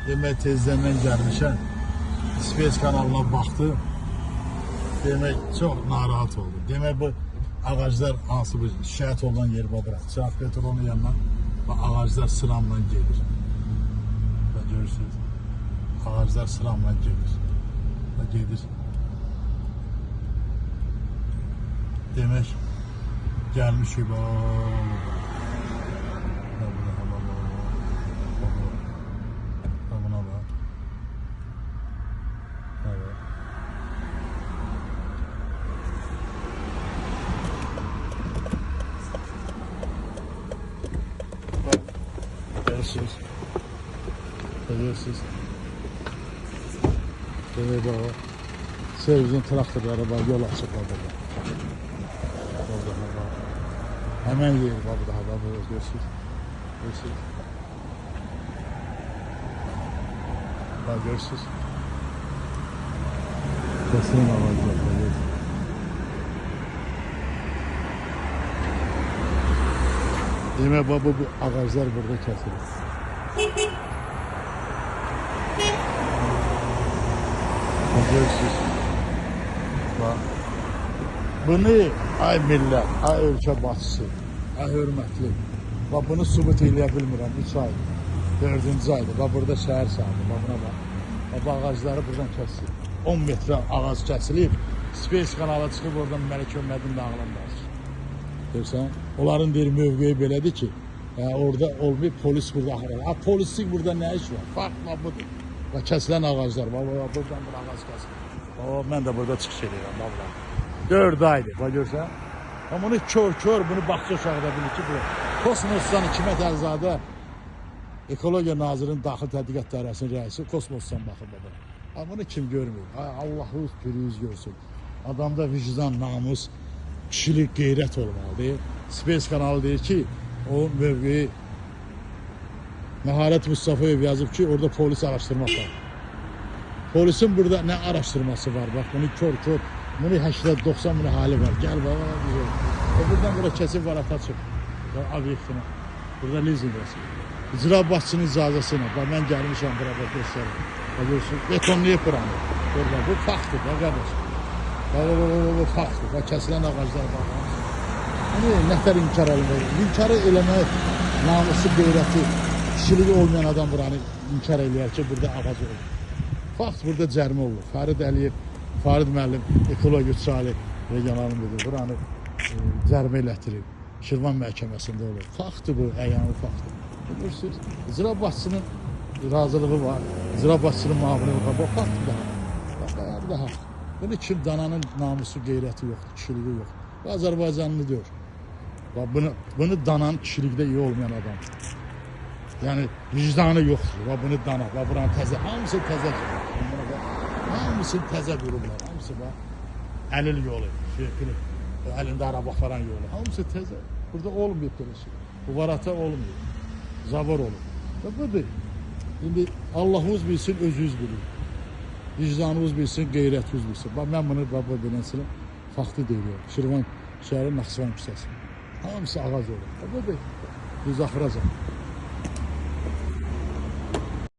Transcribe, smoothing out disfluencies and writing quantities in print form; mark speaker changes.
Speaker 1: Demək tezdən mən gəlmişəm. Space kanalına baxdım. Demək çox narahat oldum. Demək bu ağaclar hansı bir şikayət olunan yer bax bura. Çarx petrolun yanına bax ağaclar sıramla gedir. Bax görürsünüz. Ağaclar sıramla gedir. Bax gedir. Demək gəlmişik bax. Buna bax. Evet. Görürsünüz. Görürsünüz. Demək bax. Servisin traktorları var, yol açıqlar burada. Burada bax. Həmən yer var burada, bax burada görürsünüz. Görürsünüz. Bax görürsünüz. Kəsilən ağaclar, görürsünüz. Demək bax bu ağaclar burada kəsilir. Görürsünüz. Bax. Bunu ay millət, ay ölkə başçısı, ay hörmətli. Bax bunu sübut eləyə bilmirəm. 3 ay, 4-cü aydır. Bax burada şəhər sahibi, bax buna bax. Bax bu ağacları buradan kəsilir. 10 metrə ağac kəsilib. Space kanala çıxıb oradan Məlik Ömmədin dağılın danışır. Görürsən? Onların deyir mövqeyi belədir ki, orada olmayıb, polis burada axırır. Ha, polislik burada nə iş var? Fark budur. Bax kəsilən ağaclar, bax buradan bir ağac kəsilir. Bax mən də burada çıxış edirəm, bax bura. 4 aydır, bax görürsən? Amma bunu kör-kör, bunu bağça uşağı da bilir ki, bu Kosmosdan Hikmət Əlizadə Ekologiya Nazirinin Daxili Tədqiqat Dairəsinin rəisi Kosmosdan baxır baba. Amma bunu kim görmür? Ay Allahı pürüz görsün. Adamda vicdan, namus, kişilik, qeyrət olmalıdır. Space kanalı deyir ki, o mövqeyi Məharət Mustafayev yazıb ki, orada polis araşdırma var. Polisin burada nə araşdırması var? Bax bunu kör-kör, bunu 80-90 min hali var. Gəl baba, o buradan bura kəsib var, ata çıx. Obyektinə. Burada lizing rəsmi. İcra başçının icazəsi ilə. Bax mən gəlmişəm bura, bax göstərim. Bax görürsün, betonlayıb buranı. Gör bax, bu faktdır, bax qardaş. Bax, bu faktdır. Bax kəsilən ağaclar bax. Bunu nətər inkar eləmək? İnkarı eləmək namusu, qeyrəti, kişiliyi olmayan adam buranı inkar eləyər ki, burada ağac olur. Fakt burada cərimə olur. Farid Əliyev, Farid müəllim, ekologiya ali regional müdür buranı cərimə elətdirib. Şirvan məhkəməsində olur. Faktdır bu, əyanlı faktdır. Görürsünüz, İcra başçısının razılığı var, İcra başçısının müavini var. Bu faktdır daha. Bax, bayağı bir daha. Bunu kim dananın namusu, qeyrəti yoxdur, kişiliyi yoxdur. Bu Azərbaycanlı deyir. Bax, bunu danan kişilikdə iyi olmayan adam. Yəni vicdanı yoxdur. Bax, bunu dana. Bax, buranı təzə, hamısı təzə. Hamısı təzə qurublar. Hamısı bax, əlil yolu, əlində araba aparan yolu. Hamısı təzə. Burada olmayıb belə şey. Bu varata olmuyor. Zabor olur. Və budur. İndi Allahınız bilsin, özünüz bilin. Vicdanınız bilsin, qeyrətiniz bilsin. Bax, mən bunu bax, bu beləsinə faktı deyirəm. Şirvan şəhəri Naxçıvan küçəsi. Hamısı ağac olur. Və budur. Biz axıracan.